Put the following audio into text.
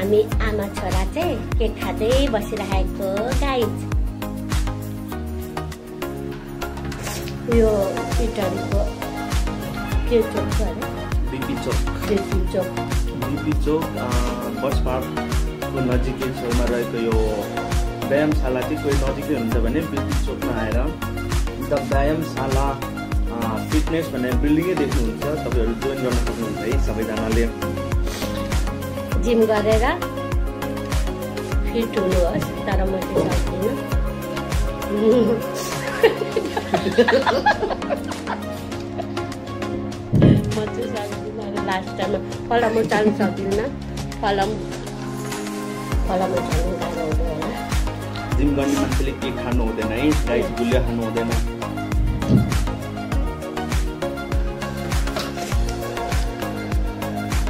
हामी आमा छोरा चाहिँ केक खाँदै बसिरहेको गाइज। यो इटरीको के चोक छ अरे? बिपी चोक। बिपी चोक बस पार्कको नजिकै छेउमा रहेको यो व्यायामशाला चाहिँ कोही नजिकै हुन्छ भने बिपी चोकमा आएर द व्यायामशाला फिटनेस भन्ने बिल्डिङै देख्नुहुन्छ। तपाईँहरू जोइन गर्न सक्नुहुन्छ है सबैजनाले। जिम गरेर फिट हुनुहोस्, तर म चाहिँ सक्दिनँ। म चाहिँ सक्दिनँ लास्ट टाइममा। फलाम चाल्नु सक्दिनँ। फलाम चाल्नु गाह्रो हुँदैन। जिम गर्ने मान्छेले के खानु हुँदैन है, गाइस गुलियो खानु हुँदैन।